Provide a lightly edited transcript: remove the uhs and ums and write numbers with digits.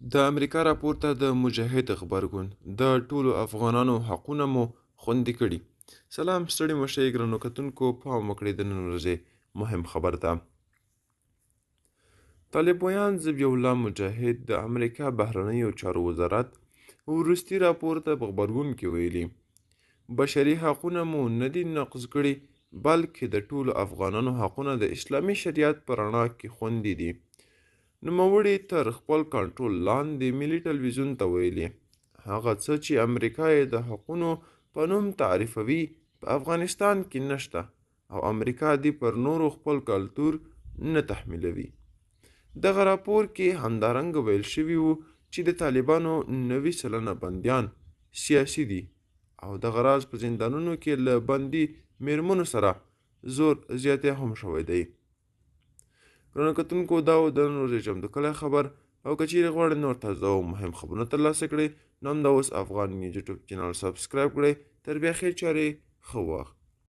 د امریکا راپور ته د مجاهد غبرګون، د ټولو افغانانو حقونه مو خوندي کړي. سلام، ستړي مه شئ ګرانو کتونکو، پام وکړئ د نن ورځې مهم خبر ته. طالب ویاند ذبیح الله مجاهد د امریکا بهرنیو چارو وزارت وروستي راپور ته په غبرګون کې ویلي، بشري حقونه مو نه دي نقض کړي، بلکې د ټولو افغانانو حقونه د اسلامي شریعت په رڼا کې خوندي دي. نوموړي تر خپل کنټرول لاندې ملي ټلویزیون ته ویلي، هغه څه چې امریکا یې د حقونو په نوم تعریفوي په افغانستان کې نشته او امریکا دې پر نورو خپل کلتور نه تحمیلوي. دغه راپور کې همدارنګه ویل شوي وو چې د طالبانو 90% بندیان سیاسي دي او دغه راز په زندانونو کې له بندي میرمنو سره زور زیاتی هم شوی دی. ګرانو کتونکو، دا و د نن ورځې چمتو کړی خبر، او که چیرې غواړئ نور تازه او مهم خبرونه ترلاسه کړئ نو همدا اوس افغان نیوز یوټیوب چینل سبسکرایب کړئ. تر بیا خیر چارې، ښه وخت.